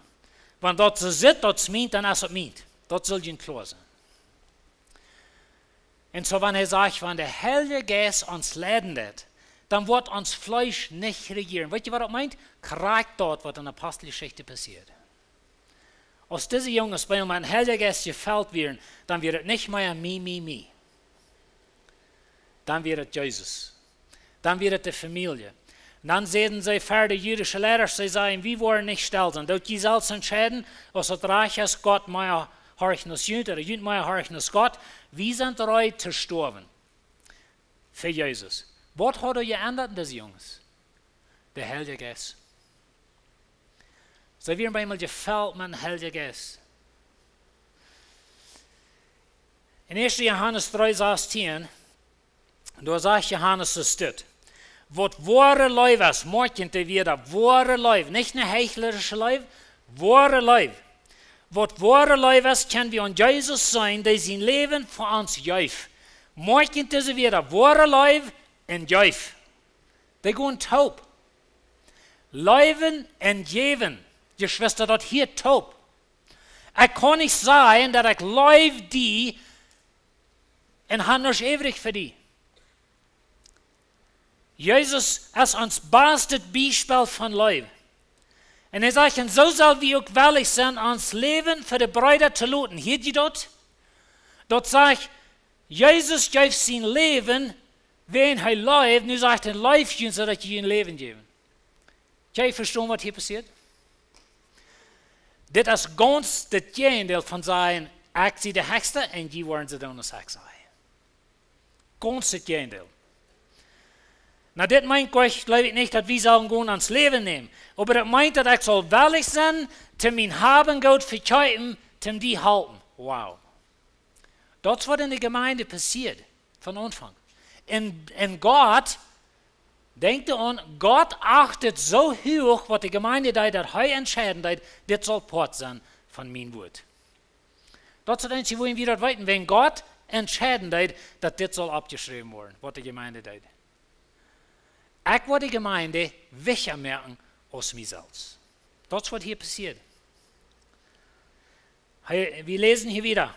Wan daut soo sitt, daut es mient, dan es daut mient. Daut saul junt kloa sennen. Un soo, wan hee sajcht, wan de Heilje Jeist ons leiden deit, dan woat ons Fleesch nich rejieren. Weet jie, waut daut meent? Krakjt daut, waut en Aposteljeschicht passieed. Aus dise Junges bie dän Heiljen Jeist jefelt wieren, dan wia daut nich mea mie, mie, mie. Dan wia daut Jesus. Dan wia daut de Famielje. Un dan säden see ver de jüdische Leida, see säden: "Wie woaren nich stell sennen. Doot jie selfst entscheiden, aus daut rajcht es, Gott mea horchen aus junt, ooda junt mea horchen aus Gott. Wie sent reed to stoawen fa Jesus." Waut haud jeendat en dise Junges? De Heilje Jeist. See wieren bie eemol jefelt met dän Heiljen Jeist. En ieeschte Johanes dree sastieen, doa sajcht Johanes soo dit: "Waut woare Leew es", moakjt de Wieed, woare Leew, nich eene heichlerische Leew, woare Leew. "Waut woare Leew es, kjenn wie aun Jesus seenen, dee sien Läwen fa ons jeef." Moakjt dise Wieed, woare Leew un jeef. Dee gonen toop. Leewen un jäwen, Jeschwista, daut hieet toop. Ekj kaun nich sajen, daut ekj leew die un hab nuscht äwrich fa die. Jesus es ons bastet Biespel von Leew. Un hee sajcht, un soo sell wie uk wellich sennen, ons Läwen fa de Breeda to loten. Hieet jie daut? Daut sajcht, Jesus jeef sien Läwen, wäajen hee leeft. Nu sajcht hee, leeft junt, soo daut jie jun Läwen jäwen. Kjenn jie vestonen, waut hia passieet? Dit es gaunz daut Jäajendeel von sajen: "Ekj sie de hechste un jie woaren soo doonen aus ekj saj." Gaunz daut Jäajendeel. Nu, dit meent, ekj jleew nich, daut wie sellen gonen ons Läwen nämen. Oba daut meent, daut ekj saul wellich sennen, to mien Hab un Goot vekjeepen, to die halpen. Wow. Daut es, waut en de Jemeent passieed, von Aunfank. Un, un Gott, denkjt doaraun, Gott acht et soo huach, waut de Jemeent deed, daut hee entscheiden deed, dit saul Poat sennen von mien Wuat. Daut es daut eensje, woo wie daut weeten, wan Gott entscheiden deed, daut dit saul oppjeschräwen woaren, waut de Jemeent deed. Ekj woa de Jemeent wichtja moaken aus mie selfst. Daut es, waut hia passieed. Hee, wie läsen hia wieda.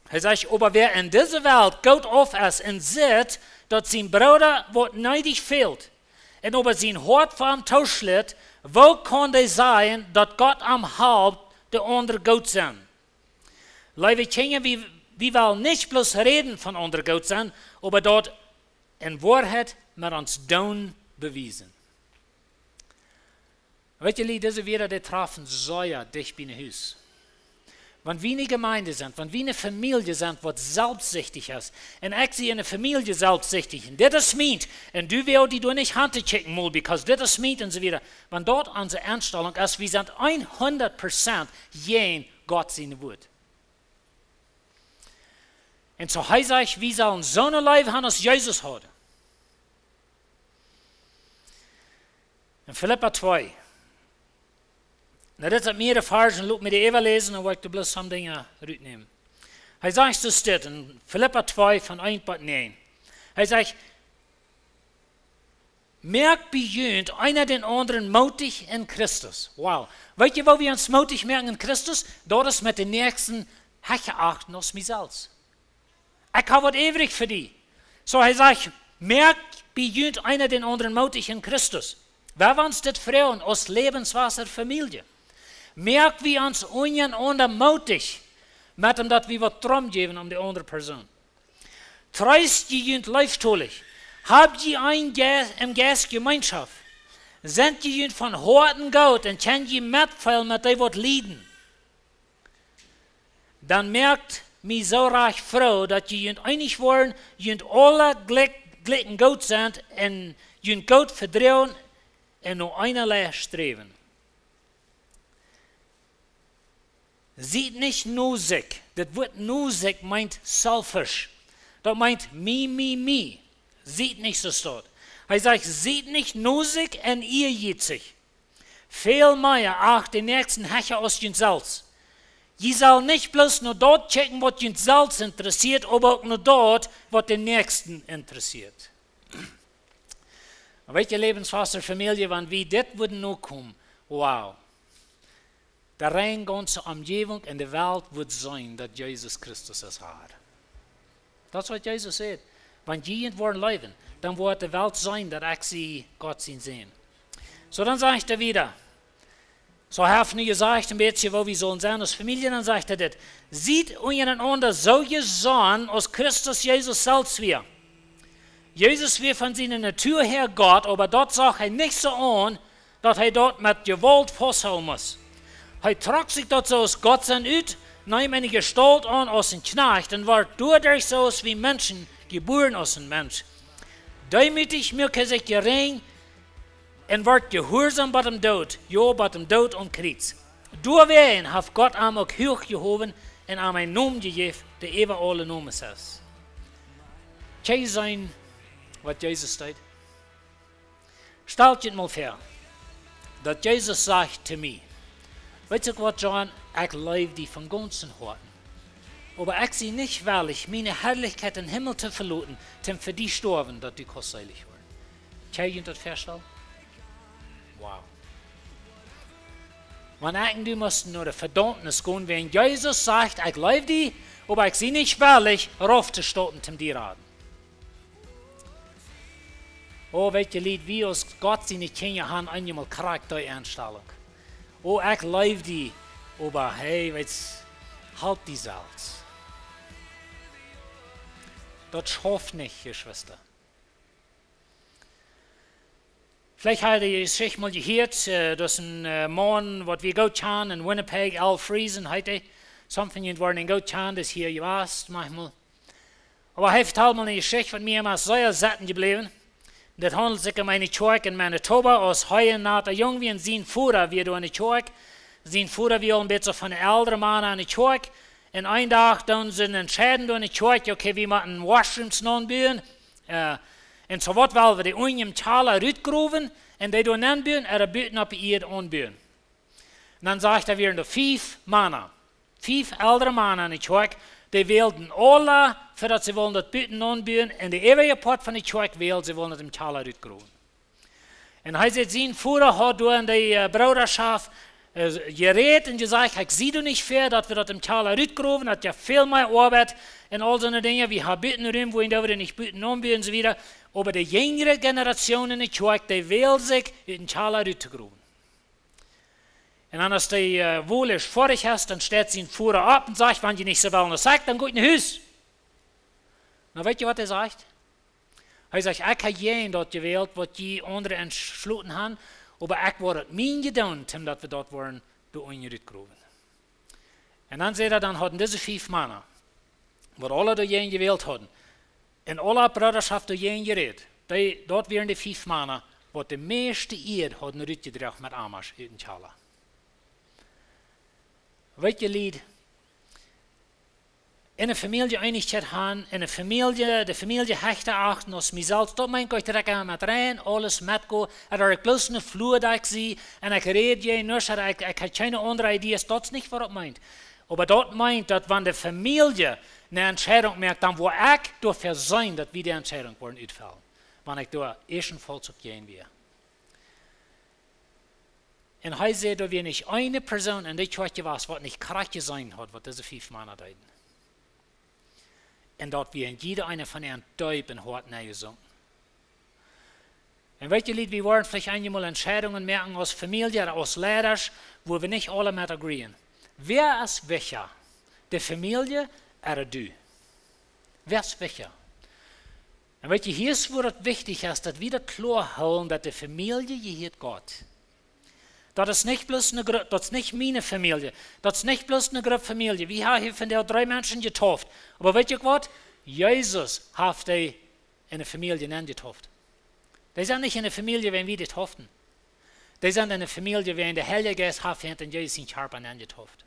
Hee sajcht: "Oba wäa en dise Welt goot auf es un sitt, daut sien Brooda waut needich fält, un oba sien Hoat fa am tooschlit, woo kaun dee sajen, daut Gott am halpt, de aundre goot sennen?" Leewe Kjinja, wie, wie wellen nich bloos räden von aundre goot sennen, oba daut en Woarheit met ons Doonen bewiesen. Weet jie, dise Wieed, dee trafen sea dicht bie mien Hus. Wan wie eene Jemeent sent, wan wie eene Famielje sent, waut selfstsichtich es, un ekj sie enne Famielje selfstsichtich, un dit es mient, un du wellst die doa nich han to kjikjen, mol, because dit es mient, un soo wieda. Wan daut onse Enstalunk es, wie sent hundat Prozent jäajen Gott sien Wuat. Un soo hee sajcht, wie sellen soone Leew han aus Jesus haud. En Filippa twee. Na, dit es mea de Varsch, lot mie de äwa läsen, dan woa ekj doa bloos some Dinja rutnämen. Hee sajcht soo dit en Filippa twee von eent bat näajen. Hee sajcht: "Moakt bie junt eena dän aundren mootich en Christus." Wow. Weet jie, woo wie ons mootich moaken en Christus? Daut es met dän Näakjsten hecha achten aus mie selfst. Ekj hab waut äwrich fa die. Soo, hee sajcht: "Moakt bie junt eena dän aundren mootich en Christus." Wie wellen ons dit froagen aus Lebenswasser Famielje. Moak wie ons unjarenaunda mootich, met daut wie waut Trost jäwen aun de aundre Persoon. Treest jie junt leeftolich. Hab jie een Ge-, em Jeist Jemeenschoft. Sent jie junt von Hoaten goot un kjenn jie metfeelen met dee waut lieden. Dan moakt mie soo rajcht froo, daut jie junt eenich woaren, junt aula jlikj, jlikj goot sent un junt goot vedroagen un no eena Lien sträwen. Siet nich no sikj. Daut Wuat no sikj meent selfish. Daut meent mie, mie, mie. Siet nich soo stoakj. Hee sajcht: "Siet nich no sikj un ieajietsich. Väl mea acht dän Näakjsten hecha aus junt selfst." Jie sellen nich bloos no daut kjikjen, waut junt selfst interessieet, oba uk no daut, waut dän Näakjsten interessieet. Weet jie, Lebenswasser Famielje, wan wie dit wudden nokomen, wow. De rein gaunze Omjäwunk en de Welt wudd seenen, daut Jesus Christus es Herr. Daut es, waut Jesus sajcht. Wan jie junt woaren leewen, dan woat de Welt seenen, daut ekj sie Gott sien Sän. Soo, dan sajcht hee wieda. Soo, hee haft nu jesajcht een bät, woo wie sellen sennen aus Famielje, dan sajcht hee dit: "Siet unjarenaunda soo jesonnen, aus Christus Jesus selfst wia." Jesus wia von siene Natua häa Gott, oba daut sach hee nich soo aun, daut hee daut met Jewault fausthoolen must. Hee trock sikj daut soo aus Gott sennen ut, neem eene Jestault aun aus een Kjnajcht un wort doaderch soo aus wie Menschen, jebuaren aus een Mensch. Deemootich muak hee sikj jerinj un wort jehuarsom bat dän Doot, jo, bat dän Doot aum Kjriez. Doawäajen haft Gott am uk huach jehowen un am een Nomen jejäft, dee äwa aule Nomes es. Kjenn jie seenen, waut Jesus deed? Stalt junt mol väa, daut Jesus sajcht to mie: "Weetst du waut, John, ekj leew die von gaunzen Hoaten. Oba ekj sie nich wellich, miene Harlichkjeit em Himmel to veloten, toom fa die stoawen, daut du kaust seelich woaren." Kjenn jie junt daut väastalen? Wow. Wan ekj un du musten no de Vedaumnis gonen, wan Jesus sajcht: "Ekj leew die, oba ekj sie nich wellich, rauf to stoten, toom die raden." O, weet jie, Lied, wie aus Gott siene Kjinja han eenjemol krakjt dee Enstalunk. O, ekj leew die, oba hey, weetst, halt die selfst. Daut schauft nich, Jeschwista. Veleicht hab jie de Jeschicht mol jehieet, äh, daut es een, äh, Maun, waut wie goot kjanen, en Winnipeg, Al Friesen heet hee. Some von junt woaren am goot kjanen, dee es hia jewast, maunchmol. Oba hee vetald mol eene Jeschicht, waut mie emma sea setten jebläwen. Daut haundelt sikj om eene Kjoakj en Manitoba, aus hee een nata Jung wia, un sien Voda wia doa enne Kjoakj. Sien Voda wia aul een bät von de eldre Mana enne Kjoakj. Un een Dach doonen see entscheiden doa enne Kjoakj, okay, wie motten washrooms nenbuen. Äh, un soo waut, well wie dee unjen em Kjalla rutgrowen un dee doa nenbuen, ooda buten opp de Ieed aunbuen. Un dan sajcht hee, wieren doa fief Mana. Fief eldre Mana enne Kjoakj, dee wälden aula, fa daut see wullen daut buten aunbuen, un de äwaje Poat von de Kjoakj wäld, see wullen daut em Kjalla rutgrowen. Un hee sajcht, sien Voda haud doa enne, äh, Broodaschoft, äh, jerät un jesajcht: "Ekj sie doa nich fa, daut wie daut em Kjalla rutgrowen, daut jeft väl mea Oabeit un aul soone Dinja, wie haben buten Rum, wua wie doa nich buten aunbuen," un soo wieda. Oba de jinjre Generation enne Kjoakj, dee wäld sikj, ut dän Kjalla ruttogrowen. Un dan, aus dee, äh, Wol es foadich es, dan steit sien Voda opp un sajcht: "Wan jie nich soo wellen aus ekj, dan go ekj no Hus." Nu, weet jie, waut hee sajcht? Hee sajcht: "Ekj hab junt daut jewält, waut jie aundre entschloten haben, oba ekj woa daut mien jedonen, toom daut wie daut woaren doa unjen rutgrowen." Un dan sajcht hee, dan hauden dise fief Mana, waut aula doajäajen jewält hauden, un aula Broodaschoft doajäajen jerät, dee, daut wieren de fief Mana, waut de mieeschte Ieed hauden rutjedroagen met Amasch ut dän Kjalla. Weet jie, Lied, En de Famielje Eenichkjeit han, en de Famielje, de Famielje hecha achten aus mie selfst, daut meent nich daut ekj met rein aules metgo, un daut ekj bloos een Fluadakj sie, un ekj räd jäajen nuscht, ekj, ekj hab kjeene aundre Ideas, daut es nich waut daut meent. Oba daut meent daut wan de Famielje eene Entscheidunk moakt, dan woa ekj doafäa sennen daut wie de Entscheidunk woaren utfellen, wan ekj doa ieescht en Faulschet jäajen wia. Un hee säd, doa wia nich eene Persoon en de Kjoakj jewast waut nich krakjt jeseenen haud waut dise fief Mana deeden. Un daut wia en jieda eena von an deep em Hoat nenjesunken. Un weet jie, Lied, wie woaren veleicht eenjemol Entscheidungen moaken aus Famielje ooda aus Leidasch, wua wie nich aule met agreeen. Wäa es wichtja? De Famielje ooda du? Wäa es wichtja? Un weet jie, hia es wua daut wichtich es daut wie daut kloa hoolen daut de Famielje jehieet Gott. Daut es nich bloos eene Gru-, daut es nich miene Famielje. Daut es nich bloos eene Grupp Famielje. Wie haben hia vondoag dree Menschen jedeept. Oba weet jie waut? Jesus haft dee en de Famielje nenjedeept. Dee sent nich en de Famielje wäajen wie dee deepen. Dee sent en de Famielje wäajen de Heilje Jeist haft an en Jesus sien Kjarpa nenjedeept.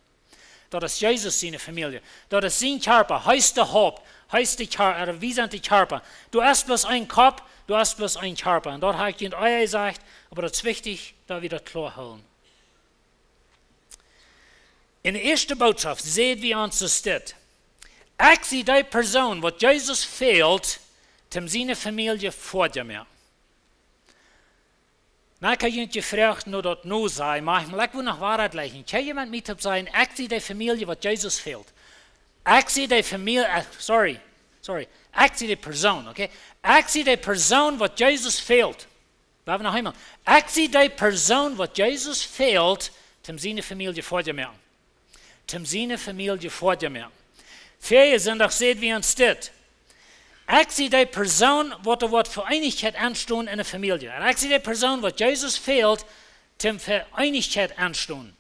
Daut es Jesus siene Famielje. Daut es sien Kjarpa. Hee es de Haupt. Hee es de Kjar-, ooda wie sent de Kjarpa. Du hast bloos een Kopp, du hast bloos een Kjarpa. Un daut hab ekj junt ea jesajcht, oba daut es wichtich daut wie daut kloa hoolen. En de ieeschte Bootschoft säd wie ons soo dit: Ekj sie dee Persoon waut Jesus fält, om siene Famielje foadich to moaken. Nu, ekj hab junt jefroacht no daut no sajen, mau ekj well uk noch Woarheit sajen. Kaun jemaunt mie toop sajen, ekj sie dee Famielje waut Jesus fält? Ekj sie dee Famielje, eh, sorry, sorry. Ekj sie dee Persoon, okay? Ekj sie dee Persoon waut Jesus fält. Woa wie noch eemol. Ekj sie dee Persoon waut Jesus fält, om siene Famielje foadich to moaken. Om siene Famielje foadich to moaken. Verjen Sindach säd wie ons dit: Ekj sie dee Persoon waut doa woat fa Eenichkjeit enstonen en de Famielje. Un ekj sie dee Persoon waut Jesus fält, om fa Eenichkjeit enstonen.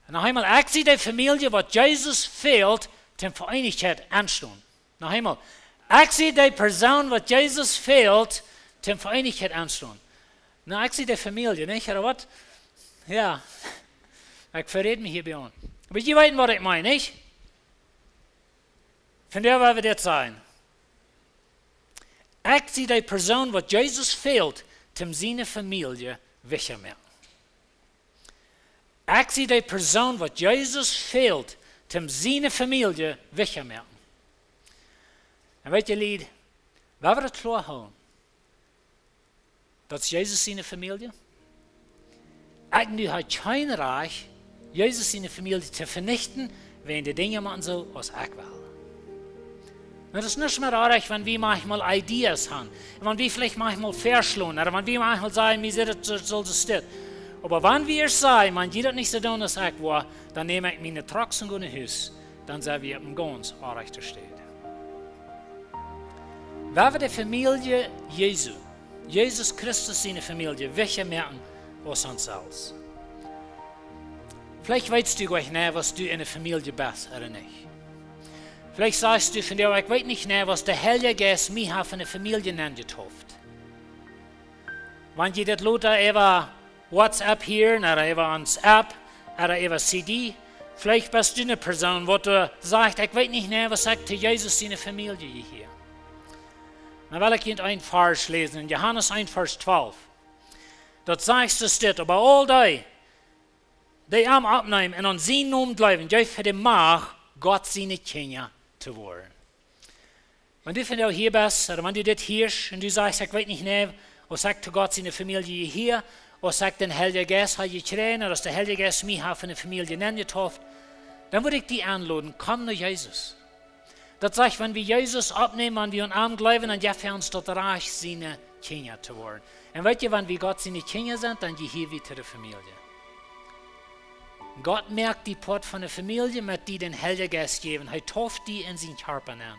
Un noch eemol, ekj sie dee Famielje waut Jesus fält, om fa Eenichkjeit enstonen. Noch eemol, ekj sie dee Persoon waut Jesus fält, om fa Eenichkjeit enstonen. Nu, ekj sie dee Famielje, nich? Ooda waut? Jo. Ekj veräd mie hia bie ons. Oba jie weeten waut ekj meen, nich? Vondoag woa wie dit sajen. Ekj sie dee Persoon waut Jesus fält, om siene Famielje wichtich to moaken. Ekj sie dee Persoon waut Jesus fält, om siene Famielje wichtich to moaken. Un weet jie, Lied, woa wie daut kloa hoolen? Daut es Jesus siene Famielje. Ekj nu hab kjeen Rajcht, Jesus siene Famielje to venichten, wäajen dee Dinja moaken soo aus ekj well. Nu, daut es nich mea rajcht, wan wie maunchmol Ideas haben. Un wan wie veleicht maunchmol veschlonen, ooda wan wie maunchmol sajen, wie sent et soo, soo, soo stell. Oba wan wie ieescht sajen, wan jie daut nich soo doonen aus ekj well, dan näm ekj miene Trucks un go no Hus. Dan sent wie opp eene gaunz orrajchte Städ. Woa wie de Famielje Jesu, Jesus Christus siene Famielje, wichtich moaken aus ons selfst. Veleicht weetst du goanich, waut du en de Famielje best, ooda nich. Veleicht sajchst du vondoag: Ekj weet nich, waut de Heilje Jeist mie haft en de Famielje nenjedeept. Wan jie dit lota äwa WhatsApp hieren, ooda äwa ons App, ooda äwa C D, veleicht best du eene Persoon waut doa sajcht: Ekj weet nich, waut ekj to Jesus siene Famielje jehia. Dan well ekj junt een Varsch läsen, en Johanes eent Varsch twalf. Daut sajcht soo dit: Oba aul dee, dee am oppnämen un aun sienen Nomen jleewen, jeef hee de Macht, Gott siene Kjinja to woaren. Wan du vondoag hia best, ooda wan du dit hieescht un du sajchst: Ekj weet nich, aus ekj to Gott siene Famielje jehia, aus ekj dän Heiljen Jeist hab jekjräajen, ooda aus de Heilje Jeist mie haft en de Famielje nenjedeept, dan wudd ekj die enloden, komm no Jesus. Daut sajcht, wan wie Jesus oppnämen, wan wie aun am jleewen, dan jeft hee ons daut Rajcht, siene Kjinja to woaren. Un weet jie, wan wie Gott siene Kjinja sent, dan jehia wie to de Famielje. Gott moakt die Poat von de Famielje, met die dän Heiljen Jeist jäwen. Hee deept die en sien Kjarpa nenn.